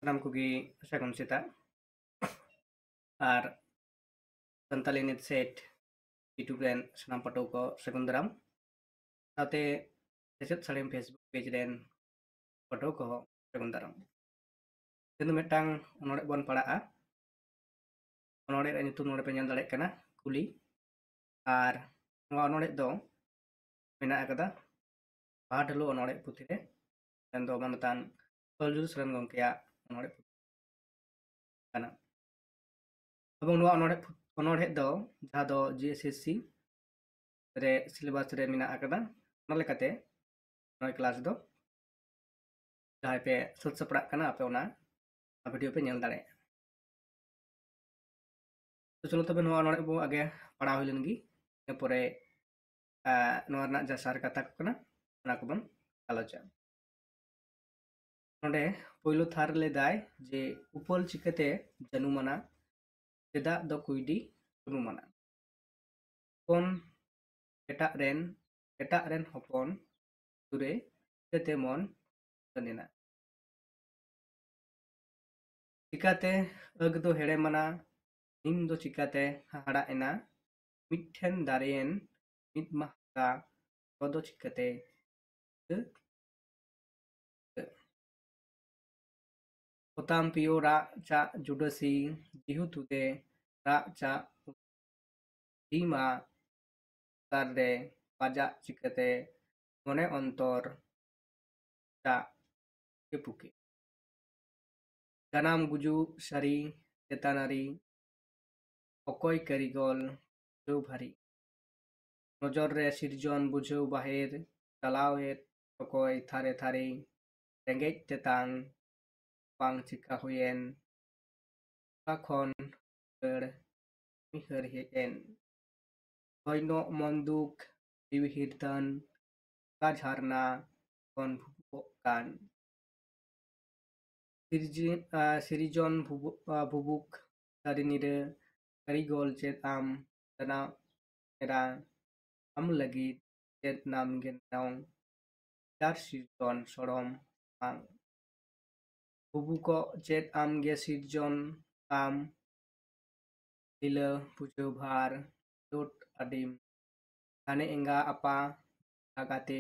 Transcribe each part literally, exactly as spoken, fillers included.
ᱥᱟᱱᱟᱢ ᱠᱚᱜᱮ ᱥᱟᱹᱜᱩᱱ ᱥᱮᱛᱟᱜ᱾ ᱟᱨ ᱥᱟᱱᱛᱟᱞᱤ ᱱᱤᱛ ᱥᱮᱴ YouTube ᱨᱮᱱ ᱥᱟᱱᱟᱢ ᱯᱟᱹᱴᱷᱩᱣᱟᱹ ᱠᱚ ᱥᱟᱹᱜᱩᱱ ᱫᱟᱨᱟᱢ᱾ ᱥᱟᱶᱛᱮ ᱥᱮᱪᱮᱫ ᱥᱟᱹᱲᱤᱢ Facebook ᱯᱮᱡᱽ ᱨᱮᱱ ᱯᱟᱹᱴᱷᱩᱣᱟᱹ ᱠᱚᱦᱚᱸ ᱥᱟᱹᱜᱩᱱ ᱫᱟᱨᱟᱢ᱾ ᱛᱮᱦᱮᱧ ᱫᱚ ᱢᱤᱫᱴᱟᱝ ᱚᱱᱚᱲᱦᱮ ᱵᱚᱱ ᱯᱟᱲᱦᱟᱜᱼᱟ᱾ ᱚᱱᱚᱲᱦᱮ ᱨᱮᱭᱟᱜ ᱧᱩᱛᱩᱢ ᱱᱚᱰᱮ ᱯᱮ ᱧᱮᱞ ᱫᱟᱲᱮᱭᱟᱜ ᱠᱟᱱᱟ, ᱠᱩᱞᱤ᱾ ᱟᱨ ᱱᱚᱣᱟ ᱚᱱᱚᱲᱦᱮ ᱫᱚ ᱢᱮᱱᱟᱜ ᱟᱠᱟᱫᱟ ᱵᱟᱦᱟ ᱰᱷᱟᱹᱞᱩ ᱚᱱᱚᱲᱦᱮ ᱯᱩᱛᱷᱤ ᱨᱮ, ᱢᱮᱱᱫᱚ ᱢᱟᱱᱚᱛᱟᱱ ᱥᱚᱞᱡᱩᱨ ᱥᱚᱨᱮᱱ ᱜᱚᱢᱠᱮᱭᱟᱜ ᱚᱱᱚᱲᱦᱮ ᱯᱩᱛᱷᱤ ᱠᱟᱱᱟ᱾ ᱮᱵᱚᱝ ᱱᱚᱣᱟ ᱚᱱᱚᱲᱦᱮ ᱯᱩ-, ᱚᱱᱚᱲᱦᱮ ᱫᱚ ᱡᱟᱦᱟᱸ ᱫᱚ JSSC ᱨᱮ syllabus ᱨᱮ ᱢᱮᱱᱟᱜ ᱟᱠᱟᱫᱟ, ᱚᱱᱟ ᱞᱮᱠᱟᱛᱮ ᱱᱚᱣᱟ ᱠᱞᱟᱥ ᱫᱚ ᱡᱟᱦᱟᱸᱭ ᱯᱮ ᱥᱟᱹᱛ ᱥᱟᱯᱲᱟᱜ ᱠᱟᱱᱟ, ᱟᱯᱮ ᱚᱱᱟ ᱵᱷᱤᱰᱤᱭᱳ ᱯᱮ ᱧᱮᱞ ᱫᱟᱲᱮᱭᱟᱜᱼᱟ᱾ ᱛᱚ ᱪᱚᱞᱚ ᱛᱚᱵᱮ ᱱᱚᱣᱟ ᱚᱱᱚᱲᱦᱮ ᱵᱚ ᱟᱜᱮ ᱯᱟᱲᱦᱟᱣ ᱦᱩᱭ ᱞᱮᱱ ᱜᱮ, ᱤᱱᱟᱹ ᱯᱚᱨᱮ, ᱟᱸ, ᱱᱚᱣᱟ ᱨᱮᱱᱟᱜ ᱡᱟ ᱥᱟᱨ ᱠᱟᱛᱷᱟ ᱠᱚ ᱠᱟᱱᱟ, ᱚᱱᱟ ᱠᱚᱵᱚᱱ ᱜᱟᱞᱚᱪᱟ᱾ ᱱᱚᱰᱮ ᱯᱳᱭᱞᱳ ᱛᱷᱟᱨ ᱞᱮᱫᱟᱭ ᱡᱮ ᱩᱯᱟᱹᱞ ᱪᱤᱠᱟᱹᱛᱮ ᱡᱟᱹᱱᱩᱢᱟᱱᱟ, ᱪᱮᱫᱟᱜ ᱫᱚ ᱠᱩᱭᱰᱤ ᱡᱟᱹᱱᱩᱢᱟᱱᱟ? ᱦᱚᱯᱚᱱ ᱮᱴᱟᱜ ᱨᱮᱱ, ᱮᱴᱟᱜ ᱨᱮᱱ ᱦᱚᱯᱚᱱ ᱫᱩᱨᱮ ᱪᱤᱠᱟᱹᱛᱮ ᱢᱚᱱ ᱥᱟᱹᱱᱮᱱᱟ? ᱪᱤᱠᱟᱹᱛᱮ ᱟᱹᱜ ᱫᱚ ᱦᱮᱲᱮᱢᱟᱱᱟ, ᱱᱤᱢ ᱫᱚ ᱪᱤᱠᱟᱹᱛᱮ ᱦᱟᱦᱟᱲᱟᱜ ᱮᱱᱟ? ᱢᱤᱫᱴᱷᱮᱱ ᱫᱟᱨᱮᱭᱮᱱ ᱢᱤᱫ ᱢᱟᱦᱟ ᱠᱚ ᱫᱚ ᱪᱤᱠᱟᱹᱛᱮ ᱴᱷᱤᱠᱟᱹ? ᱯᱚᱛᱟᱢ ᱯᱤᱭᱳ ᱨᱟᱜ ᱪᱟᱜ ᱡᱩᱰᱟᱹᱥᱤ, ᱡᱤᱦᱩ ᱛᱩᱫᱮ ᱨᱟᱜ ᱪᱟᱜ ᱥᱤᱢᱟ ᱛᱟᱨ ᱨᱮ ᱯᱟᱡᱟᱜ ᱪᱤᱠᱟᱹᱛᱮ ᱢᱚᱱᱮ ᱚᱱᱛᱚᱨ ᱪᱟᱜ ᱪᱮᱯᱩᱠᱮ᱾ ᱡᱟᱱᱟᱢ ᱜᱩᱡᱩᱜ ᱥᱟᱹᱨᱤ ᱪᱮᱛᱟᱱᱟᱹᱨᱤ ᱚᱠᱚᱭ ᱠᱟᱹᱨᱤᱜᱚᱞ ᱵᱩᱡᱷᱟᱹᱣ ᱵᱷᱟᱹᱨᱤ᱾ ᱱᱚᱡᱚᱨ ᱨᱮ ᱥᱤᱨᱡᱚᱱ ᱵᱩᱡᱷᱟᱹᱣ ᱵᱟᱦᱮᱨ ᱪᱟᱞᱟᱣᱮᱫ ᱚᱠᱚᱭ ᱛᱷᱟᱨᱮ ᱛᱷᱟᱨᱮ ᱨᱮᱸᱜᱮᱡ ᱛᱮᱛᱟᱝ ᱵᱟᱝ ᱪᱤᱠᱟ ᱦᱩᱭᱮᱱ᱾ ᱚᱠᱟ ᱠᱷᱚᱱ ᱫᱟᱹᱲ ᱩᱭᱦᱟᱹᱨ ᱦᱮᱡ ᱮᱱ᱾ ᱦᱚᱭᱱᱚᱜ ᱢᱚᱱ ᱫᱩᱠ ᱡᱤᱣᱤ ᱦᱤᱨᱫᱟᱹᱱ ᱚᱠᱟ ᱡᱷᱟᱨᱱᱟ ᱠᱷᱚᱱ ᱵᱷᱩᱵᱩᱜᱚᱜ ᱠᱟᱱ᱾ ᱥᱤᱨᱡᱤ-, ᱟ, ᱥᱤᱨᱡᱚᱱ ᱵᱷᱩᱵᱩ-, ᱟ, ᱵᱷᱩᱵᱩᱠ ᱫᱟᱨᱮ ᱱᱤᱨᱟᱹ ᱠᱟᱹᱨᱤᱜᱚᱞ ᱪᱮᱫ ᱟᱢ ᱡᱟᱱᱟᱢ ᱮᱨᱟ ᱟᱢ ᱞᱟᱹᱜᱤᱫ ᱪᱮᱫ ᱱᱟᱢ ᱜᱮ ᱱᱟᱣ ᱪᱟᱨ ᱥᱤᱨᱡᱚᱱ ᱥᱚᱲᱚᱢ ᱟᱢ᱾ ᱵᱩᱵᱩ ᱠᱚᱜ ᱪᱮᱫ ᱟᱢ ᱜᱮ ᱥᱤᱨᱡᱚᱱ ᱟᱢ, ᱞᱤᱞᱟᱹ ᱵᱩᱡᱷᱟᱹᱣ ᱵᱷᱟᱨ ᱪᱚᱴ ᱟᱹᱰᱤᱢ᱾ ᱦᱟᱱᱮ ᱮᱸᱜᱟ ᱟᱯᱟ ᱜᱟᱛᱮ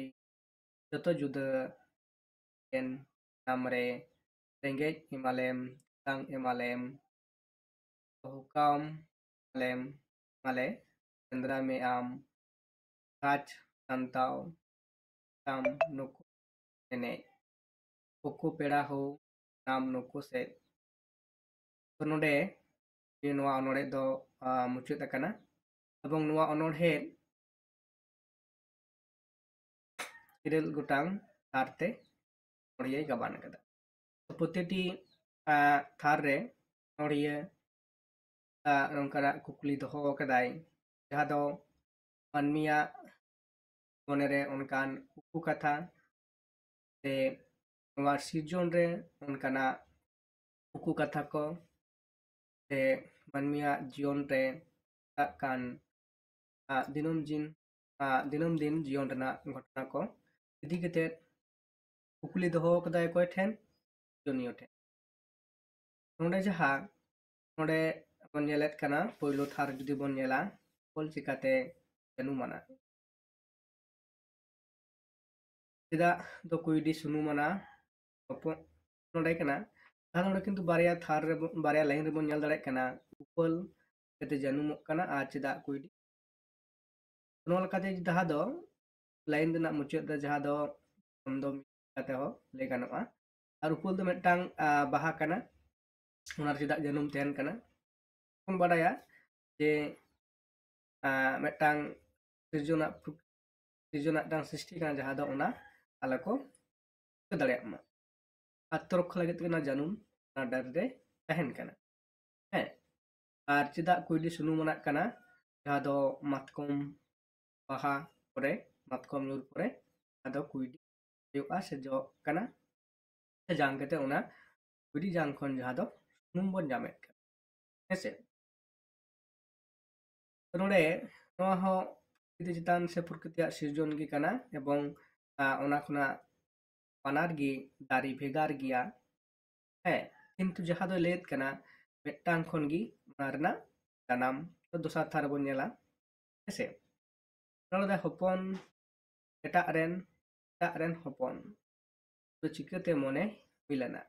ᱡᱚᱛᱚ ᱡᱩᱫᱟᱹ ᱮᱱ ᱱᱟᱢ ᱨᱮ, ᱨᱮᱸᱜᱮᱡ ᱮᱢᱟᱞᱮᱢ, ᱛᱮᱛᱟᱝ ᱮᱢᱟᱞᱮᱢ, ᱦᱩᱠᱟᱢ ᱮᱢᱟᱞᱮᱢ, ᱮᱢᱟᱞᱮ ᱥᱮᱸᱫᱽᱨᱟ ᱢᱮ ᱟᱢ, ᱨᱟᱡᱽ ᱥᱟᱱᱛᱟᱣ ᱛᱟᱢ ᱱᱩᱠᱩ ᱮᱱᱮᱡ, ᱩᱠᱩ ᱯᱮᱲᱟ ᱦᱳ ᱱᱟᱢ ᱱᱩᱠᱩ ᱥᱮᱫ᱾ ᱛᱚ ᱱᱚᱰᱮ ᱱᱚᱣᱟ ᱚᱱᱚᱬᱦᱮ ᱫᱚ, ᱟ, ᱢᱩᱪᱟᱹᱫ ᱟᱠᱟᱱᱟ᱾ ᱮᱵᱚᱝ ᱱᱚᱣᱟ ᱚᱱᱚᱬᱦᱮ ᱤᱨᱟᱹᱞ ᱜᱚᱴᱟᱝ ᱛᱷᱟᱨ ᱛᱮ ᱚᱱᱚᱬᱦᱤᱭᱟᱹᱭ ᱜᱟᱵᱟᱱ ᱟᱠᱟᱫᱟ᱾ ᱛᱚ ᱯᱨᱚᱛᱤᱴᱤ, ᱟ, ᱛᱷᱟᱨ ᱨᱮ ᱚᱱᱚᱬᱦᱤᱭᱟᱹ, ᱟ, ᱱᱚᱝᱠᱟᱱᱟᱜ ᱠᱩᱠᱞᱤ ᱫᱚᱦᱚ ᱟᱠᱟᱫᱟᱭ, ᱡᱟᱦᱟᱸ ᱫᱚ ᱢᱟᱹᱱᱢᱤᱭᱟᱜ ᱢᱚᱱᱮᱨᱮ ᱚᱱᱠᱟᱱ ᱩᱠᱩ ᱠᱟᱛᱷᱟ ᱥᱮ ᱱᱚᱣᱟ ᱥᱤᱨᱡᱚᱱ ᱨᱮ ᱚᱱᱠᱟᱱᱟᱜ ᱩᱠᱩ ᱠᱟᱛᱷᱟ ᱠᱚ ᱥᱮ ᱢᱟᱹᱱᱢᱤᱭᱟᱜ ᱡᱤᱭᱚᱱ ᱨᱮ ᱪᱟᱞᱟᱜ ᱠᱟᱱ, ᱟ, ᱫᱤᱱᱟᱹᱢ ᱫᱤᱱ, ᱟ, ᱫᱤᱱᱟᱹᱢ ᱫᱤᱱ ᱡᱤᱭᱚᱱ ᱨᱮᱱᱟᱜ ᱜᱷᱚᱴᱚᱱᱟ ᱠᱚ ᱤᱫᱤ ᱠᱟᱛᱮ ᱠᱩᱠᱞᱤ ᱫᱚᱦᱚ ᱟᱠᱟᱫᱟᱭ ᱚᱠᱚᱭ ᱴᱷᱮᱱ? ᱥᱤᱨᱡᱚᱱᱤᱭᱟᱹ ᱴᱷᱮᱱ᱾ ᱱᱚᱰᱮ ᱡᱟᱦᱟᱸ, ᱱᱚᱰᱮ ᱵᱚᱱ ᱧᱮᱞᱮᱫ ᱠᱟᱱᱟ, ᱯᱳᱭᱞᱳ ᱛᱷᱟᱨ ᱡᱩᱫᱤ ᱵᱚᱱ ᱧᱮᱞᱟ, ᱩᱯᱟᱹᱞ ᱪᱤᱠᱟᱹᱛᱮ ᱡᱟᱹᱱᱩᱢ ᱟᱱᱟ? ᱪᱮᱫᱟᱜ ᱫᱚ ᱠᱩᱭᱰᱤ ᱥᱩᱱᱩᱢ ᱟᱱᱟ? ᱦᱚᱯᱚᱱ, ᱱᱚᱰᱮ ᱠᱟᱱᱟ, ᱛᱟᱦᱞᱮ ᱱᱚᱰᱮ ᱠᱤᱱᱛᱩ ᱵᱟᱨᱭᱟ ᱛᱷᱟᱨ ᱨᱮ, ᱵᱟᱨᱭᱟ ᱞᱟᱭᱤᱱ ᱨᱮᱵᱚᱱ ᱧᱮᱞ ᱫᱟᱲᱮᱭᱟᱜ ᱠᱟᱱᱟ, ᱩᱯᱟᱹᱞ ᱪᱤᱠᱟᱹᱛᱮ ᱡᱟᱹᱱᱩᱢᱚᱜ ᱠᱟᱱᱟ ᱟᱨ ᱪᱮᱫᱟᱜ ᱠᱩᱭᱰᱤ᱾ ᱱᱚᱣᱟ ᱞᱮᱠᱟᱛᱮ ᱡᱟᱦᱟᱸ ᱫᱚ ᱞᱟᱭᱤᱱ ᱨᱮᱱᱟᱜ ᱢᱩᱪᱟᱹᱫ ᱨᱮ ᱡᱟᱦᱟᱸ ᱫᱚ ᱪᱷᱚᱱᱫᱚ ᱠᱟᱛᱮ ᱦᱚᱸ ᱞᱟᱹᱭ ᱜᱟᱱᱚᱜᱼᱟ᱾ ᱟᱨ ᱩᱯᱟᱹᱞ ᱫᱚ ᱢᱤᱫᱴᱟᱝ, ᱟ, ᱵᱟᱦᱟ ᱠᱟᱱᱟ, ᱚᱱᱟ ᱨᱮ ᱪᱮᱫᱟᱜ ᱡᱟᱹᱱᱩᱢ ᱛᱟᱦᱮᱱ ᱠᱟᱱᱟ? ᱵᱚᱱ ᱵᱟᱰᱟᱭᱟ ᱡᱮ, ᱟ, ᱢᱤᱫᱴᱟᱝ ᱥᱤᱨᱡᱚᱱᱟᱜ, ᱥᱤᱨᱡᱚᱱᱟᱜ ᱢᱤᱫᱴᱟᱝ ᱥᱨᱤᱥᱴᱤ ᱠᱟᱱᱟ, ᱡᱟᱦᱟᱸ ᱫᱚ ᱚᱱᱟ ᱟᱞᱚ ᱠᱚ ᱴᱷᱤᱠᱟᱹ ᱫᱟᱲᱮᱭᱟᱜ ᱢᱟ᱾ ᱟᱛᱢᱚ ᱨᱚᱠᱠᱷᱟ ᱞᱟᱹᱜᱤᱫ ᱛᱮ ᱚᱱᱟ ᱡᱟᱹᱱᱩᱢ ᱚᱱᱟ ᱰᱟᱹᱨ ᱨᱮ ᱛᱟᱦᱮᱱ ᱠᱟᱱᱟ᱾ ᱦᱮᱸ, ᱟᱨ ᱪᱮᱫᱟᱜ ᱠᱩᱭᱰᱤ ᱥᱩᱱᱩᱢ ᱟᱱᱟᱜ ᱠᱟᱱᱟ? ᱡᱟᱦᱟᱸ ᱫᱚ ᱢᱟᱛᱠᱚᱢ ᱵᱟᱦᱟ ᱯᱚᱨᱮ, ᱢᱟᱛᱠᱚᱢ ᱧᱩᱨ ᱯᱚᱨᱮ ᱟᱫᱚ ᱠᱩᱭᱰᱤ ᱦᱩᱭᱩᱜᱼᱟ ᱥᱮ ᱡᱚᱜ ᱠᱟᱱᱟ, ᱥᱮ ᱡᱟᱝ ᱠᱟᱛᱮ ᱚᱱᱟ ᱠᱩᱭᱰᱤ ᱡᱟᱝ ᱠᱷᱚᱱ ᱡᱟᱦᱟᱸ ᱫᱚ ᱥᱩᱱᱩᱢ ᱵᱚᱱ ᱧᱟᱢᱮᱫ ᱠᱟᱱᱟ᱾ ᱦᱮᱸᱥᱮ? ᱱᱚᱰᱮ ᱱᱚᱣᱟ ᱦᱚᱸ ᱯᱨᱚᱠᱨᱤᱛᱤ ᱪᱮᱛᱟᱱ ᱥᱮ ᱯᱨᱚᱠᱨᱤᱛᱤᱭᱟᱜ ᱥᱤᱨᱡᱚᱱ ᱜᱮ ᱠᱟᱱᱟ, ᱮᱵᱚᱝ, ᱟ, ᱚᱱᱟ ᱠᱷᱚᱱᱟᱜ ᱵᱟᱱᱟᱨ ᱜᱮ ᱫᱟᱨᱮ ᱵᱷᱮᱜᱟᱨ ᱜᱮᱭᱟ᱾ ᱦᱮᱸ, ᱠᱤᱱᱛᱩ ᱡᱟᱦᱟᱸ ᱫᱚᱭ ᱞᱟᱹᱭᱮᱫ ᱠᱟᱱᱟ ᱢᱤᱫᱴᱟᱝ ᱠᱷᱚᱱ ᱜᱮ ᱚᱱᱟ ᱨᱮᱱᱟᱜ ᱡᱟᱱᱟᱢ᱾ ᱛᱚ ᱫᱚᱥᱟᱨ ᱛᱷᱟᱨ ᱨᱮᱵᱚᱱ ᱧᱮᱞᱟ, ᱦᱮᱸᱥᱮ? ᱨᱚᱲ ᱮᱫᱟᱭ ᱦᱚᱯᱚᱱ ᱮᱴᱟᱜ ᱨᱮᱱ, ᱮᱴᱟᱜ ᱨᱮᱱ ᱦᱚᱯᱚᱱ ᱫᱚ ᱪᱤᱠᱟᱹᱛᱮ ᱢᱚᱱᱮ ᱢᱤᱞᱟᱹᱱᱟ?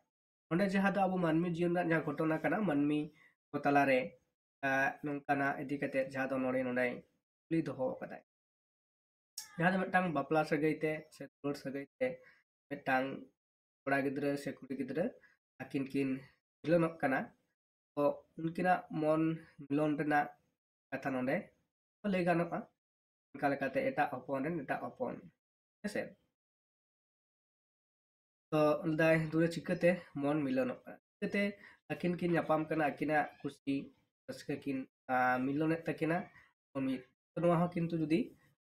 ᱚᱸᱰᱮ ᱡᱟᱦᱟᱸ ᱫᱚ ᱟᱵᱚ ᱢᱟᱹᱱᱢᱤ ᱡᱤᱭᱚᱱ ᱨᱮᱱᱟᱜ ᱡᱟᱦᱟᱸ ᱜᱷᱚᱴᱚᱱᱟ ᱠᱟᱱᱟ, ᱢᱟᱹᱱᱢᱤ ᱠᱚ ᱛᱟᱞᱟᱨᱮ, ᱟᱸ, ᱱᱚᱝᱠᱟᱱᱟᱜ ᱤᱫᱤ ᱠᱟᱛᱮ ᱡᱟᱦᱟᱸ ᱫᱚ ᱱᱚᱰᱮ ᱱᱚᱰᱮ ᱠᱩᱠᱞᱤ ᱫᱚᱦᱚ ᱟᱠᱟᱫᱟᱭ᱾ ᱡᱟᱦᱟᱸ ᱫᱚ ᱢᱤᱫᱴᱟᱝ ᱵᱟᱯᱞᱟ ᱥᱟᱹᱜᱟᱹᱭ ᱛᱮ ᱥᱮ ᱫᱩᱞᱟᱹᱲ ᱥᱟᱹᱜᱟᱹᱭ ᱛᱮ ᱢᱤᱫᱴᱟᱝ ᱠᱚᱲᱟ ᱜᱤᱫᱽᱨᱟᱹ ᱥᱮ ᱠᱩᱲᱤ ᱜᱤᱫᱽᱨᱟᱹ ᱟᱹᱠᱤᱱ ᱠᱤᱱ ᱢᱤᱞᱚᱱᱚᱜ ᱠᱟᱱᱟ᱾ ᱛᱚ ᱩᱱᱠᱤᱱᱟᱜ ᱢᱚᱱ ᱢᱤᱞᱚᱱ ᱨᱮᱱᱟᱜ ᱠᱟᱛᱷᱟ ᱱᱚᱰᱮ ᱞᱟᱹᱭ ᱜᱟᱱᱚᱜᱼᱟ᱾ ᱚᱱᱠᱟ ᱞᱮᱠᱟᱛᱮ ᱮᱴᱟᱜ ᱦᱚᱯᱚᱱ ᱨᱮᱱ ᱮᱴᱟᱜ ᱦᱚᱯᱚᱱ, ᱦᱮᱸᱥᱮ? ᱛᱚ ᱞᱟᱹᱭᱫᱟᱭ ᱫᱩᱨᱮ ᱪᱤᱠᱟᱹᱛᱮ ᱢᱚᱱ ᱢᱤᱞᱚᱱᱚᱜ ᱠᱟᱱᱟ, ᱪᱤᱠᱟᱹᱛᱮ ᱟᱹᱠᱤᱱ ᱠᱤᱱ ᱧᱟᱯᱟᱢ ᱠᱟᱱᱟ, ᱟᱹᱠᱤᱱᱟᱜ ᱠᱩᱥᱤ ᱨᱟᱹᱥᱠᱟᱹ ᱠᱤᱱ, ᱟᱸ, ᱢᱤᱞᱚᱱᱮᱫ ᱛᱟᱹᱠᱤᱱᱟ᱾ ᱛᱚ ᱢᱤᱫ, ᱛᱚ ᱱᱚᱣᱟ ᱦᱚᱸ ᱠᱤᱱᱛᱩ ᱡᱩᱫᱤ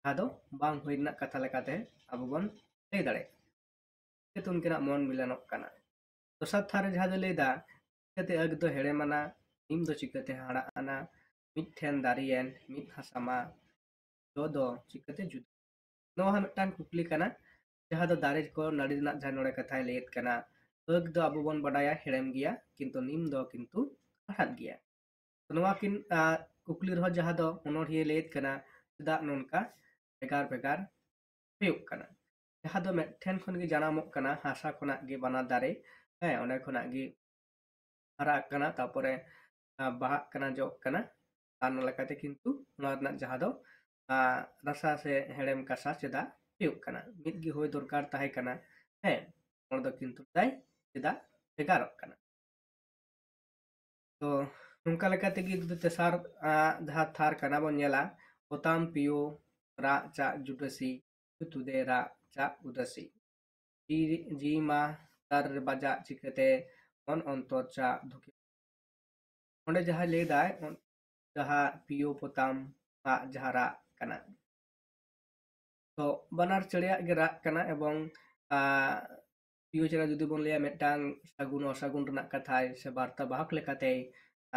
ᱡᱟᱦᱟᱸ ᱫᱚ ᱵᱟᱝ ᱦᱩᱭ ᱨᱮᱱᱟᱜ ᱠᱟᱛᱷᱟ ᱞᱮᱠᱟᱛᱮ ᱟᱵᱚ ᱵᱚᱱ ᱞᱟᱹᱭ ᱫᱟᱲᱮᱭᱟᱜᱼᱟ, ᱪᱤᱠᱟᱹᱛᱮ ᱩᱱᱠᱤᱱᱟᱜ ᱢᱚᱱ ᱢᱤᱞᱚᱱᱚᱜ ᱠᱟᱱᱟ᱾ ᱫᱚᱥᱟᱨ ᱛᱷᱟᱨ ᱨᱮ ᱡᱟᱦᱟᱸ ᱫᱚ ᱞᱟᱹᱭᱫᱟ, ᱪᱤᱠᱟᱹᱛᱮ ᱟᱹᱠ ᱫᱚ ᱦᱮᱲᱮᱢᱟᱱᱟ, ᱱᱤᱢ ᱫᱚ ᱪᱤᱠᱟᱹᱛᱮ ᱦᱟᱲᱟᱜ ᱟᱱᱟ, ᱢᱤᱫ ᱴᱷᱮᱱ ᱫᱟᱨᱮᱭᱮᱱ ᱢᱤᱫ ᱦᱟᱥᱟ ᱢᱟ, ᱡᱚ ᱫᱚ ᱪᱤᱠᱟᱹᱛᱮ ᱡᱩᱫᱟᱹ? ᱱᱚᱣᱟ ᱦᱚᱸ ᱢᱤᱫᱴᱟᱝ ᱠᱩᱠᱞᱤ ᱠᱟᱱᱟ, ᱡᱟᱦᱟᱸ ᱫᱚ ᱫᱟᱨᱮ ᱠᱚ ᱱᱟᱹᱲᱤ ᱨᱮᱱᱟᱜ ᱡᱟᱦᱟᱸ ᱱᱚᱰᱮ ᱠᱟᱛᱷᱟᱭ ᱞᱟᱹᱭᱮᱫ ᱠᱟᱱᱟ᱾ ᱟᱹᱠ ᱫᱚ ᱟᱵᱚ ᱵᱚᱱ ᱵᱟᱰᱟᱭᱟ ᱦᱮᱲᱮᱢ ᱜᱮᱭᱟ, ᱠᱤᱱᱛᱩ ᱱᱤᱢ ᱫᱚ ᱠᱤᱱᱛᱩ ᱦᱟᱲᱦᱟᱫ ᱜᱮᱭᱟ᱾ ᱛᱚ ᱱᱚᱣᱟ ᱠᱤᱱ, ᱟ, ᱠᱩᱠᱞᱤ ᱨᱮᱦᱚᱸ ᱡᱟᱦᱟᱸ ᱫᱚ ᱚᱱᱚᱬᱦᱤᱭᱟᱹ ᱞᱟᱹᱭᱮᱫ ᱠᱟᱱᱟ, ᱪᱮᱫᱟᱜ ᱱᱚᱝᱠᱟ ᱵᱷᱮᱜᱟᱨ ᱵᱷᱮᱜᱟᱨ ᱦᱩᱭᱩᱜ ᱠᱟᱱᱟ? ᱡᱟᱦᱟᱸ ᱫᱚ ᱢᱤᱫ ᱴᱷᱮᱱ ᱠᱷᱚᱱ ᱜᱮ ᱡᱟᱱᱟᱢᱚᱜ ᱠᱟᱱᱟ, ᱦᱟᱥᱟ ᱠᱷᱚᱱᱟᱜ ᱜᱮ ᱵᱟᱱᱟᱨ ᱫᱟᱨᱮ, ᱦᱮᱸ, ᱚᱸᱰᱮ ᱠᱷᱚᱱᱟᱜ ᱜᱮ ᱦᱟᱨᱟᱜ ᱠᱟᱱᱟ, ᱛᱟᱨᱯᱚᱨᱮ, ᱟ, ᱵᱟᱦᱟᱜ ᱠᱟᱱᱟ, ᱡᱚᱜ ᱠᱟᱱᱟ᱾ ᱟᱨ ᱱᱚᱣᱟ ᱞᱮᱠᱟᱛᱮ ᱠᱤᱱᱛᱩ ᱱᱚᱣᱟ ᱨᱮᱱᱟᱜ ᱡᱟᱦᱟᱸ ᱫᱚ, ᱟ, ᱨᱟᱥᱟ ᱥᱮ ᱦᱮᱲᱮᱢ ᱠᱟᱥᱟ ᱪᱮᱫᱟᱜ ᱦᱩᱭᱩᱜ ᱠᱟᱱᱟ? ᱢᱤᱫ ᱜᱮ ᱦᱩᱭ ᱫᱚᱨᱠᱟᱨ ᱛᱟᱦᱮᱸ ᱠᱟᱱᱟ, ᱦᱮᱸ, ᱚᱱᱟ ᱫᱚ ᱠᱤᱱᱛᱩ ᱫᱟᱭ ᱪᱮᱫᱟᱜ ᱵᱷᱮᱜᱟᱨᱚᱜ ᱠᱟᱱᱟ? ᱛᱚ ᱱᱚᱝᱠᱟ ᱞᱮᱠᱟ ᱛᱮᱜᱮ ᱡᱩᱫᱤ ᱛᱮᱥᱟᱨ, ᱟ, ᱡᱟᱦᱟᱸ ᱛᱷᱟᱨ ᱠᱟᱱᱟ ᱵᱚᱱ ᱧᱮᱞᱟ, ᱯᱚᱛᱟᱢ ᱯᱤᱭᱳ ᱨᱟᱜ ᱪᱟᱜ ᱡᱩᱰᱟᱹᱥᱤ, ᱛᱩᱫᱮ ᱨᱟᱜ ᱪᱟᱜ ᱩᱫᱟᱹᱥᱤ᱾ ᱡᱤ-, ᱡᱤᱣᱤ ᱢᱟ ᱛᱟᱨ ᱨᱮ ᱵᱟᱡᱟᱜ ᱪᱤᱠᱟᱹᱛᱮ, ᱢᱚᱱ ᱚᱱᱛᱚᱨ ᱪᱟᱜ ᱫᱷᱩᱠᱮ᱾ ᱚᱸᱰᱮ ᱡᱟᱦᱟᱸᱭ ᱞᱟᱹᱭ ᱫᱟᱭ, ᱚᱱ-, ᱡᱟᱦᱟᱸ ᱯᱤᱭᱳ ᱯᱚᱛᱟᱢ ᱟᱜ ᱡᱟᱦᱟᱸ ᱨᱟᱜ ᱠᱟᱱᱟ᱾ ᱛᱚ ᱵᱟᱱᱟᱨ ᱪᱮᱬᱮᱭᱟᱜ ᱜᱮ ᱨᱟᱜ ᱠᱟᱱᱟ, ᱮᱵᱚᱝ, ᱟ, ᱯᱤᱭᱳ ᱪᱮᱬᱮ ᱡᱩᱫᱤ ᱵᱚᱱ ᱞᱟᱹᱭᱟ ᱢᱤᱫᱴᱟᱝ ᱥᱟᱹᱜᱩᱱ ᱚᱥᱟᱹᱜᱩᱱ ᱨᱮᱱᱟᱜ ᱠᱟᱛᱷᱟᱭ ᱥᱮ ᱵᱟᱨᱛᱟ ᱵᱟᱦᱚᱠ ᱞᱮᱠᱟᱛᱮᱭ,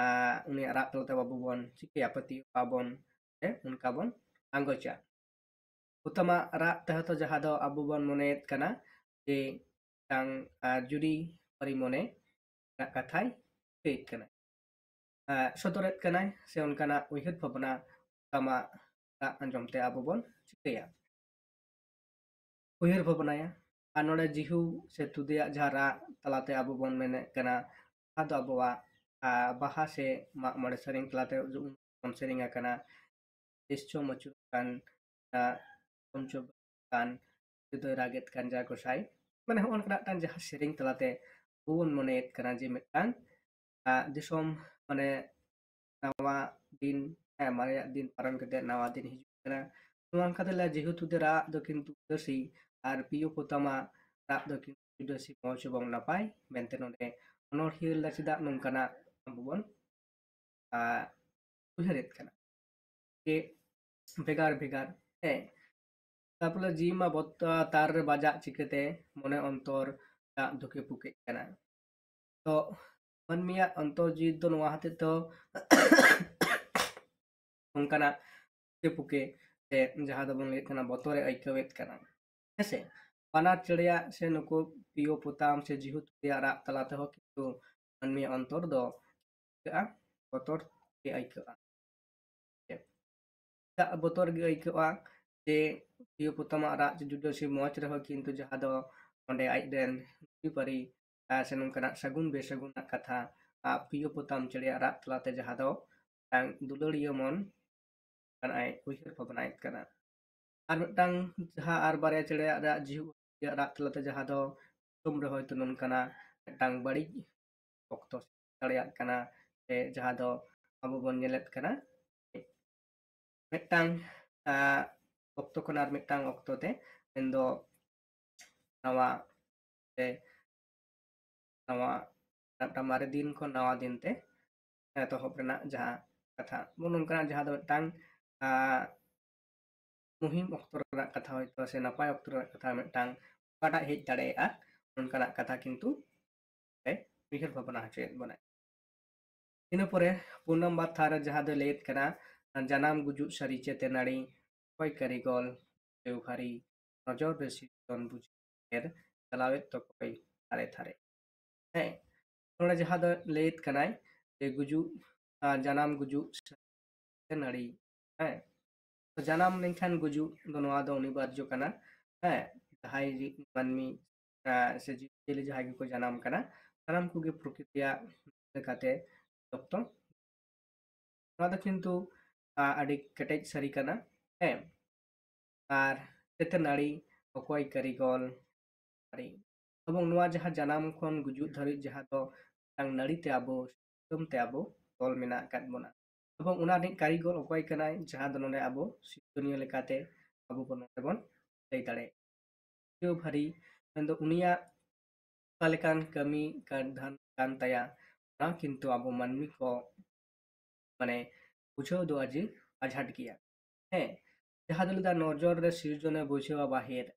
ᱟ, ᱩᱱᱤᱭᱟᱜ ᱨᱟᱜ ᱛᱟᱞᱟᱛᱮ ᱟᱵᱚ ᱵᱚᱱ ᱪᱤᱠᱟᱹᱭᱟ, ᱯᱟᱹᱛᱭᱟᱹᱣ ᱟᱵᱚᱱ, ᱥᱮ ᱚᱱᱠᱟ ᱵᱚᱱ ᱟᱸᱜᱚᱪᱟ᱾ ᱯᱚᱛᱟᱢᱟᱜ ᱨᱟᱜ ᱛᱮᱦᱚᱸ ᱛᱚ ᱡᱟᱦᱟᱸ ᱫᱚ ᱟᱵᱚ ᱵᱚᱱ ᱢᱚᱱᱮᱭᱮᱫ ᱠᱟᱱᱟ ᱡᱮ ᱢᱤᱫᱴᱟᱝ, ᱟ, ᱡᱩᱨᱤ ᱯᱟᱹᱨᱤ ᱢᱚᱱᱮ ᱨᱮᱱᱟᱜ ᱠᱟᱛᱷᱟᱭ ᱞᱟᱹᱭᱮᱫ ᱠᱟᱱᱟ, ᱟᱸ, ᱥᱚᱫᱚᱨᱮᱫ ᱠᱟᱱᱟᱭ, ᱥᱮ ᱚᱱᱠᱟᱱᱟᱜ ᱩᱭᱦᱟᱹᱨ ᱵᱷᱟᱵᱽᱱᱟ ᱛᱟᱢᱟ ᱨᱟᱜ ᱟᱸᱡᱚᱢ ᱛᱮ ᱟᱵᱚ ᱵᱚᱱ ᱪᱤᱠᱟᱹᱭᱟ? ᱩᱭᱦᱟᱹᱨ ᱵᱷᱟᱵᱽᱱᱟᱭᱟ᱾ ᱟᱨ ᱱᱚᱰᱮ ᱡᱤᱦᱩ ᱥᱮ ᱛᱩᱫᱮᱭᱟᱜ ᱡᱟᱦᱟᱸ ᱨᱟᱜ ᱛᱟᱞᱟᱛᱮ ᱟᱵᱚ ᱵᱚᱱ ᱢᱮᱱᱮᱫ ᱠᱟᱱᱟ, ᱡᱟᱦᱟᱸ ᱫᱚ ᱟᱵᱚᱣᱟᱜ, ᱟᱸ, ᱵᱟᱦᱟ ᱥᱮ ᱢᱟᱜ ᱢᱚᱬᱮ ᱥᱮᱨᱮᱧ ᱛᱟᱞᱟᱛᱮ ᱵᱚᱱ ᱥᱮᱨᱮᱧ ᱟᱠᱟᱱᱟ, ᱛᱤᱥ ᱪᱚᱢ ᱟᱹᱪᱩᱨᱚᱜ ᱠᱟᱱ, ᱟᱸ, ᱪᱚᱢ ᱪᱚ ᱠᱟᱱ, ᱡᱩᱫᱟᱹ ᱨᱟᱜᱮᱫ ᱠᱟᱱ ᱡᱟ ᱜᱚᱸᱥᱟᱭ᱾ ᱢᱟᱱᱮ ᱦᱚᱸᱜᱼᱚ ᱱᱚᱝᱠᱟᱱᱟᱜ ᱢᱤᱫᱴᱟᱝ ᱡᱟᱦᱟᱸ ᱥᱮᱨᱮᱧ ᱛᱟᱞᱟᱛᱮ ᱟᱵᱚ ᱵᱚᱱ ᱢᱚᱱᱮᱭᱮᱫ ᱠᱟᱱᱟ ᱡᱮ ᱢᱤᱫᱴᱟᱝ, ᱟᱸ, ᱫᱤᱥᱚᱢ, ᱢᱟᱱᱮ ᱱᱟᱣᱟ ᱫᱤᱱ, ᱦᱮᱸ, ᱢᱟᱨᱮᱭᱟᱜ ᱫᱤᱱ ᱯᱟᱨᱚᱢ ᱠᱟᱛᱮ ᱱᱟᱣᱟ ᱫᱤᱱ ᱦᱤᱡᱩᱜ ᱠᱟᱱᱟ᱾ ᱱᱚᱣᱟ ᱚᱱᱠᱟ ᱛᱮ ᱞᱟᱹᱭᱟ, ᱡᱮᱦᱮᱛᱩ ᱛᱩᱫᱮ ᱨᱟᱜ ᱫᱚ ᱠᱤᱱᱛᱩ ᱩᱫᱟᱹᱥᱤ ᱟᱨ ᱯᱤᱭᱳ ᱯᱚᱛᱟᱢᱟᱜ ᱨᱟᱜ ᱫᱚ ᱠᱤᱱᱛᱩ ᱩᱫᱟᱹᱥᱤ ᱢᱚᱡᱽ ᱮᱵᱚᱝ ᱱᱟᱯᱟᱭ ᱢᱮᱱᱛᱮ ᱱᱚᱰᱮ ᱚᱱᱚᱬᱦᱤᱭᱟᱹ ᱞᱮᱫᱟ᱾ ᱪᱮᱫᱟᱜ ᱱᱚᱝᱠᱟᱱᱟᱜ ᱟᱵᱚ ᱵᱚᱱ, ᱟᱸ, ᱩᱭᱦᱟᱹᱨᱮᱫ ᱠᱟᱱᱟ ᱡᱮ ᱵᱷᱮᱜᱟᱨ ᱵᱷᱮᱜᱟᱨ, ᱦᱮᱸ, ᱛᱟᱨᱯᱚᱨᱮ ᱡᱤᱣᱤ ᱢᱟ ᱵᱚᱛ-, ᱛᱟᱨ ᱨᱮ ᱵᱟᱡᱟᱜ ᱪᱤᱠᱟᱹᱛᱮ, ᱢᱚᱱᱮ ᱚᱱᱛᱚᱨ ᱨᱟᱜ ᱫᱷᱩᱠᱮ ᱯᱩᱠᱮᱜ ᱠᱟᱱᱟ᱾ ᱛᱚ ᱢᱟᱹᱱᱢᱤᱭᱟᱜ ᱚᱱᱛᱚᱨ ᱡᱤᱣᱤ ᱫᱚ ᱱᱚᱣᱟ ᱦᱚᱛᱮᱡ ᱛᱮ ᱚᱱᱠᱟᱱᱟᱜ ᱫᱷᱩᱠᱮ ᱯᱩᱠᱮ ᱥᱮ ᱡᱟᱦᱟᱸ ᱫᱚᱵᱚᱱ ᱞᱟᱹᱭᱮᱫ ᱠᱟᱱᱟ ᱵᱚᱛᱚᱨᱮ ᱟᱹᱭᱠᱟᱹᱣᱮᱫ ᱠᱟᱱᱟ, ᱦᱮᱸᱥᱮ? ᱵᱟᱱᱟᱨ ᱪᱮᱬᱮᱭᱟᱜ ᱥᱮ ᱱᱩᱠᱩ ᱯᱤᱭᱳ ᱯᱚᱛᱟᱢ ᱥᱮ ᱡᱤᱦᱩ ᱛᱩᱫᱮᱭᱟᱜ ᱨᱟᱜ ᱛᱟᱞᱟ ᱛᱮᱦᱚᱸ ᱠᱤᱱᱛᱩ ᱢᱟᱹᱱᱢᱤᱭᱟᱜ ᱚᱱᱛᱚᱨ ᱫᱚ ᱟᱹᱭᱠᱟᱹᱜᱼᱟ, ᱵᱚᱛᱚᱨ ᱜᱮ ᱟᱹᱭᱠᱟᱹᱜᱼᱟ᱾ ᱪᱮᱫᱟᱜ ᱵᱚᱛᱚᱨ ᱜᱮ ᱟᱹᱭᱠᱟᱹᱜᱼᱟ? ᱡᱮ ᱯᱤᱭᱳ ᱯᱚᱛᱟᱢᱟᱜ ᱨᱟᱜ ᱡᱩᱫᱤ ᱥᱮ ᱢᱚᱡᱽ ᱨᱮᱦᱚᱸ, ᱠᱤᱱᱛᱩ ᱡᱟᱦᱟᱸ ᱫᱚ ᱚᱸᱰᱮ ᱟᱡᱨᱮᱱ ᱡᱩᱨᱤᱯᱟᱹᱨᱤ, ᱟᱨ ᱥᱮ ᱱᱚᱝᱠᱟᱱᱟᱜ ᱥᱟᱹᱜᱩᱱ ᱵᱮᱥᱟᱹᱜᱩᱱᱟᱜ ᱠᱟᱛᱷᱟ, ᱟᱨ ᱯᱤᱭᱳ ᱯᱚᱛᱟᱢ ᱪᱮᱬᱮᱭᱟᱜ ᱨᱟᱜ ᱛᱟᱞᱟᱛᱮ ᱡᱟᱦᱟᱸ ᱫᱚ ᱢᱤᱫᱴᱟᱝ ᱫᱩᱞᱟᱹᱲᱤᱭᱟᱹ ᱢᱚᱱ ᱚᱱᱠᱟᱱᱟᱜ ᱮ ᱩᱭᱦᱟᱹᱨ ᱵᱷᱟᱵᱽᱱᱟᱭᱮᱫ ᱠᱟᱱᱟ᱾ ᱟᱨ ᱢᱤᱫᱴᱟᱝ ᱡᱟᱦᱟᱸ ᱟᱨ ᱵᱟᱨᱭᱟ ᱪᱮᱬᱮᱭᱟᱜ ᱨᱟᱜ, ᱡᱤᱦᱩ ᱨᱟᱜ ᱛᱟᱞᱟᱛᱮ ᱡᱟᱦᱟᱸ ᱫᱚ ᱫᱤᱥᱚᱢ ᱨᱮ ᱦᱚᱭᱛᱳ ᱱᱚᱝᱠᱟᱱᱟᱜ ᱢᱤᱫᱴᱟᱝ ᱵᱟᱹᱲᱤᱡ ᱚᱠᱛᱚ ᱥᱮᱴᱮᱨ ᱫᱟᱲᱮᱭᱟᱜ ᱠᱟᱱᱟ, ᱥᱮ ᱡᱟᱦᱟᱸ ᱫᱚ ᱟᱵᱚ ᱵᱚᱱ ᱧᱮᱞᱮᱫ ᱠᱟᱱᱟ ᱢᱤᱫᱴᱟᱝ, ᱟᱸ, ᱚᱠᱛᱚ ᱠᱷᱚᱱ ᱟᱨ ᱢᱤᱫᱴᱟᱝ ᱚᱠᱛᱚ ᱛᱮ, ᱢᱮᱱᱫᱚ ᱱᱟᱣᱟ ᱛᱮ ᱱᱟᱣᱟ, ᱢᱤᱫᱴᱟᱝ ᱢᱟᱨᱮ ᱫᱤᱱ ᱠᱷᱚᱱ ᱱᱟᱣᱟ ᱫᱤᱱ ᱛᱮ ᱮᱛᱚᱦᱚᱵ ᱨᱮᱱᱟᱜ ᱡᱟᱦᱟᱸ ᱠᱟᱛᱷᱟ, ᱱᱚᱜᱼᱚ ᱱᱚᱝᱠᱟᱱᱟᱜ ᱡᱟᱦᱟᱸ ᱫᱚ ᱢᱤᱫᱴᱟᱝ, ᱟᱸ, ᱢᱩᱦᱤᱢ ᱚᱠᱛᱚ ᱨᱮᱱᱟᱜ ᱠᱟᱛᱷᱟ ᱦᱚᱭᱛᱳ, ᱥᱮ ᱱᱟᱯᱟᱭ ᱚᱠᱛᱚ ᱨᱮᱱᱟᱜ ᱠᱟᱛᱷᱟ ᱢᱤᱫᱴᱟᱝ ᱚᱠᱟᱴᱟᱜ ᱦᱮᱡ ᱫᱟᱲᱮᱭᱟᱜᱼᱟ, ᱚᱱᱠᱟᱱᱟᱜ ᱠᱟᱛᱷᱟ ᱠᱤᱱᱛᱩ ᱮ ᱩᱭᱦᱟᱹᱨ ᱵᱷᱟᱵᱽᱱᱟ ᱦᱚᱪᱚᱭᱮᱫ ᱵᱚᱱᱟᱭ᱾ ᱤᱱᱟᱹ ᱯᱚᱨᱮ ᱯᱩᱱ ᱱᱟᱢᱵᱟᱨ ᱛᱷᱟᱨ ᱨᱮ ᱡᱟᱦᱟᱸ ᱫᱚᱭ ᱞᱟᱹᱭᱮᱫ ᱠᱟᱱᱟ, ᱡᱟᱱᱟᱢ ᱜᱩᱡᱩᱜ ᱥᱟᱹᱨᱤ ᱪᱮᱛᱮ ᱱᱟᱹᱲᱤ, ᱚᱠᱚᱭ ᱠᱟᱹᱨᱤᱜᱚᱞ ᱵᱮᱣᱦᱟᱨᱤ, ᱱᱚᱡᱚᱨ ᱨᱮ ᱥᱤᱨᱡᱚᱱ ᱵᱩᱡᱷᱟᱹᱣ ᱮᱨ ᱪᱟᱞᱟᱣᱮᱫ ᱛᱚᱠᱚᱭ ᱛᱷᱟᱨᱮ ᱛᱷᱟᱨᱮ᱾ ᱦᱮᱸ, ᱱᱚᱰᱮ ᱡᱟᱦᱟᱸ ᱫᱚ ᱞᱟᱹᱭᱮᱫ ᱠᱟᱱᱟᱭ ᱡᱮ ᱜᱩᱡᱩᱜ, ᱟᱨ ᱡᱟᱱᱟᱢ ᱜᱩᱡᱩᱜ ᱥᱮ ᱱᱟᱹᱲᱤ, ᱦᱮᱸ, ᱛᱚ ᱡᱟᱱᱟᱢ ᱞᱮᱱᱠᱷᱟᱱ ᱜᱩᱡᱩᱜ ᱫᱚ ᱱᱚᱣᱟ ᱫᱚ ᱚᱱᱤᱵᱟᱨᱡᱚ ᱠᱟᱱᱟ, ᱦᱮᱸ, ᱡᱟᱦᱟᱸᱭ ᱡᱤ-, ᱢᱟᱹᱱᱢᱤ, ᱟᱨ ᱥᱮ ᱡᱤᱵᱽᱼᱡᱤᱭᱟᱹᱞᱤ ᱡᱟᱦᱟᱸᱭ ᱜᱮᱠᱚ ᱡᱟᱱᱟᱢ ᱠᱟᱱᱟ, ᱥᱟᱱᱟᱢ ᱠᱚᱜᱮ ᱯᱨᱚᱠᱨᱤᱛᱤᱭᱟᱜ ᱞᱮᱠᱟᱛᱮ ᱡᱚᱛᱚ ᱱᱚᱣᱟ ᱫᱚ ᱠᱤᱱᱛᱩ, ᱟ, ᱟᱹᱰᱤ ᱠᱮᱴᱮᱡ ᱥᱟᱹᱨᱤ ᱠᱟᱱᱟ, ᱦᱮᱸ᱾ ᱟᱨ ᱪᱮᱛᱟᱱ ᱱᱟᱹᱲᱤ ᱚᱠᱚᱭ ᱠᱟᱹᱨᱤᱜᱚᱞ ᱱᱟᱹᱲᱤ? ᱮᱵᱚᱝ ᱱᱚᱣᱟ ᱡᱟᱦᱟᱸ ᱡᱟᱱᱟᱢ ᱠᱷᱚᱱ ᱜᱩᱡᱩᱜ ᱫᱷᱟᱹᱨᱤᱡ ᱡᱟᱦᱟᱸ ᱫᱚ ᱢᱤᱫᱴᱟᱝ ᱱᱟᱹᱲᱤ ᱛᱮ ᱟᱵᱚ, ᱥᱤᱥᱴᱮᱢ ᱛᱮ ᱟᱵᱚ ᱛᱚᱞ ᱢᱮᱱᱟᱜ ᱟᱠᱟᱫ ᱵᱚᱱᱟ᱾ ᱮᱵᱚᱝ ᱚᱱᱟ ᱨᱤᱱᱤᱡ ᱠᱟᱹᱨᱤᱜᱚᱞ ᱚᱠᱚᱭ ᱠᱟᱱᱟᱭ, ᱡᱟᱦᱟᱸ ᱫᱚ ᱱᱚᱰᱮ ᱟᱵᱚ ᱥᱤᱨᱡᱚᱱᱤᱭᱟᱹ ᱞᱮᱠᱟᱛᱮ ᱟᱵᱚ ᱵᱚᱱ ᱱᱚᱰᱮ ᱵᱚᱱ ᱞᱟᱹᱭ ᱫᱟᱲᱮᱭᱟᱜᱼᱟ᱾ ᱵᱷᱟᱹᱨᱤ, ᱢᱮᱱᱫᱚ ᱩᱱᱤᱭᱟᱜ ᱚᱠᱟ ᱞᱮᱠᱟᱱ ᱠᱟᱹᱢᱤ ᱠᱟᱨᱫᱷᱟᱱ ᱠᱟᱱ ᱛᱟᱭᱟ, ᱚᱱᱟ ᱠᱤᱱᱛᱩ ᱟᱵᱚ ᱢᱟᱹᱱᱢᱤ ᱠᱚ ᱢᱟᱱᱮ ᱵᱩᱡᱷᱟᱹᱣ ᱫᱚ ᱟᱹᱰᱤ ᱟᱡᱷᱟᱴ ᱜᱮᱭᱟ᱾ ᱦᱮᱸ, ᱡᱟᱦᱟᱸ ᱫᱚ ᱞᱟᱹᱭᱫᱟ ᱱᱚᱡᱚᱨ ᱨᱮ ᱥᱤᱨᱡᱚᱱᱮ ᱵᱩᱡᱷᱟᱹᱣᱟ ᱵᱟᱦᱮᱨ,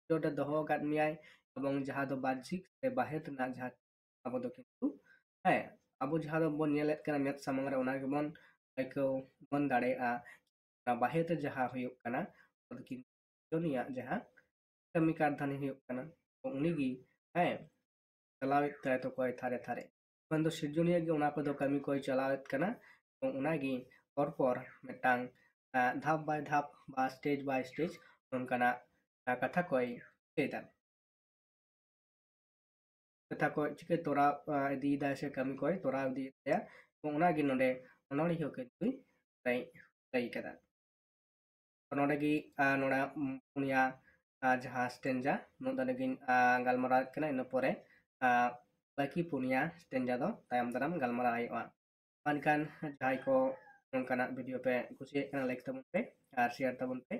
ᱱᱚᱡᱚᱨ ᱨᱮ ᱫᱚᱦᱚ ᱟᱠᱟᱫ ᱢᱮᱭᱟᱭ, ᱮᱵᱚᱝ ᱡᱟᱦᱟᱸ ᱫᱚ ᱵᱟᱦᱡᱤᱠ ᱥᱮ ᱵᱟᱦᱮᱨ ᱨᱮᱱᱟᱜ ᱡᱟᱦᱟᱸ ᱟᱵᱚ ᱫᱚ ᱠᱤᱱᱛᱩ, ᱦᱮᱸ, ᱟᱵᱚ ᱡᱟᱦᱟᱸ ᱫᱚᱵᱚᱱ ᱧᱮᱞᱮᱫ ᱠᱟᱱᱟ ᱢᱮᱫ ᱥᱟᱢᱟᱝ ᱨᱮ, ᱚᱱᱟ ᱜᱮᱵᱚᱱ ᱟᱹᱭᱠᱟᱹᱣ ᱵᱚᱱ ᱫᱟᱲᱮᱭᱟᱜᱼᱟ᱾ ᱚᱱᱟ ᱵᱟᱦᱮᱨ ᱨᱮ ᱡᱟᱦᱟᱸ ᱦᱩᱭᱩᱜ ᱠᱟᱱᱟ, ᱚᱱᱟ ᱫᱚ ᱠᱤᱱᱛᱩ ᱥᱤᱨᱡᱚᱱᱤᱭᱟᱜ ᱡᱟᱦᱟᱸ ᱠᱟᱹᱢᱤ ᱠᱟᱨᱫᱷᱟᱱᱤ ᱦᱩᱭᱩᱜ ᱠᱟᱱᱟ, ᱛᱚ ᱩᱱᱤᱜᱮ, ᱦᱮᱸ, ᱪᱟᱞᱟᱣᱮᱫ ᱛᱟᱭ ᱛᱟᱠᱚᱣᱟᱭ ᱛᱷᱟᱨᱮ ᱛᱷᱟᱨᱮ᱾ ᱢᱮᱱᱫᱚ ᱥᱤᱨᱡᱚᱱᱤᱭᱟᱹ ᱜᱮ ᱚᱱᱟ ᱠᱚᱫᱚ ᱠᱟᱹᱢᱤ ᱠᱚᱭ ᱪᱟᱞᱟᱣᱮᱫ ᱠᱟᱱᱟ, ᱮᱵᱚᱝ ᱚᱱᱟᱜᱮ ᱯᱚᱨ ᱯᱚᱨ ᱢᱤᱫᱴᱟᱝ, ᱟᱸ, ᱫᱷᱟᱯ by ᱫᱷᱟᱯ ᱵᱟ stage by stage ᱱᱚᱝᱠᱟᱱᱟᱜ, ᱟᱸ, ᱠᱟᱛᱷᱟ ᱠᱚᱭ ᱞᱟᱹᱭᱫᱟ᱾ ᱠᱟᱛᱷᱟ ᱠᱚ ᱪᱤᱠᱟᱹ ᱛᱚᱨᱟᱣ, ᱟᱸ, ᱤᱫᱤᱭᱮᱫᱟᱭ ᱥᱮ ᱠᱟᱹᱢᱤ ᱠᱚᱭ ᱛᱚᱨᱟᱣ ᱤᱫᱤᱭᱮᱫ ᱛᱟᱭᱟ, ᱮᱵᱚᱝ ᱚᱱᱟᱜᱮ ᱱᱚᱰᱮ ᱚᱱᱚᱬᱦᱤᱭᱟᱹ ᱦᱚᱸ ᱠᱤᱱᱛᱩᱭ ᱞᱟᱹᱭ, ᱞᱟᱹᱭ ᱠᱟᱫᱟ᱾ ᱛᱚ ᱱᱚᱰᱮ ᱜᱮ, ᱟᱸ, ᱱᱚᱰᱮ, ᱩᱢ, ᱯᱩᱱᱭᱟ, ᱟᱸ, ᱡᱟᱦᱟᱸ stanza, ᱱᱩᱱᱟᱹᱜ ᱫᱷᱟᱹᱨᱤᱡ ᱜᱤᱧ, ᱟᱸ, ᱜᱟᱞᱢᱟᱨᱟᱣᱮᱫ ᱠᱟᱱᱟ᱾ ᱤᱱᱟᱹ ᱯᱚᱨᱮ, ᱟᱸ, ᱵᱟᱹᱠᱤ ᱯᱩᱱᱭᱟ stanza ᱫᱚ ᱛᱟᱭᱚᱢ ᱫᱟᱨᱟᱢ ᱜᱟᱞᱢᱟᱨᱟᱣ ᱦᱩᱭᱩᱜᱼᱟ᱾ ᱢᱟ ᱮᱱᱠᱷᱟᱱ ᱡᱟᱦᱟᱸᱭ ᱠᱚ ᱱᱚᱝᱠᱟᱱᱟᱜ video ᱯᱮ ᱠᱩᱥᱤᱭᱟᱜ ᱠᱟᱱᱟ, like ᱛᱟᱵᱚᱱ ᱯᱮ ᱟᱨ share ᱛᱟᱵᱚᱱ ᱯᱮ,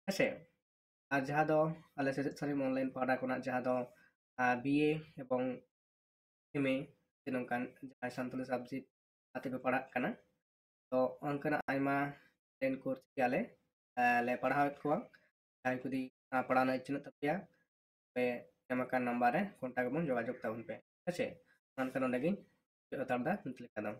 ᱦᱮᱸᱥᱮ᱾ ᱟᱨ ᱡᱟᱦᱟᱸ ᱫᱚ ᱟᱞᱮ ᱥᱮᱪᱮᱫ ᱥᱟᱹᱨᱤ online ᱯᱟᱦᱴᱟ ᱠᱷᱚᱱᱟᱜ ᱡᱟᱦᱟᱸ ᱫᱚ, ᱟᱸ, B A ᱮᱵᱚᱝ M A ᱥᱮ ᱱᱚᱝᱠᱟᱱ ᱡᱟᱦᱟᱸᱭ ᱥᱟᱱᱛᱟᱲᱤ subject ᱟᱛᱮ ᱯᱮ ᱯᱟᱲᱦᱟᱜ ᱠᱟᱱᱟ, ᱛᱚ ᱚᱱᱠᱟᱱᱟᱜ ᱟᱭᱢᱟ online course ᱜᱮ ᱟᱞᱮ, ᱟᱸ, ᱞᱮ ᱯᱟᱲᱦᱟᱣᱮᱫ ᱠᱚᱣᱟ᱾ ᱡᱟᱦᱟᱸᱭ ᱡᱩᱫᱤ, ᱟᱸ, ᱯᱟᱲᱦᱟᱣ ᱨᱮᱱᱟᱜ ᱤᱪᱪᱷᱟᱹ ᱢᱮᱱᱟᱜ ᱛᱟᱯᱮᱭᱟ, ᱛᱚᱵᱮ ᱮᱢ ᱟᱠᱟᱱ number ᱨᱮ contact ᱵᱚᱱ ᱡᱳᱜᱟᱡᱳᱜᱽ ᱛᱟᱵᱚᱱ ᱯᱮ, ᱦᱮᱸ ᱥᱮ᱾ ᱢᱟ ᱮᱱᱠᱷᱟᱱ ᱱᱚᱰᱮ ᱜᱤᱧ ᱢᱩᱪᱟᱹᱫ ᱦᱟᱛᱟᱲ ᱮᱫᱟ ᱱᱤᱛ ᱞᱮᱠᱟ ᱫᱚ᱾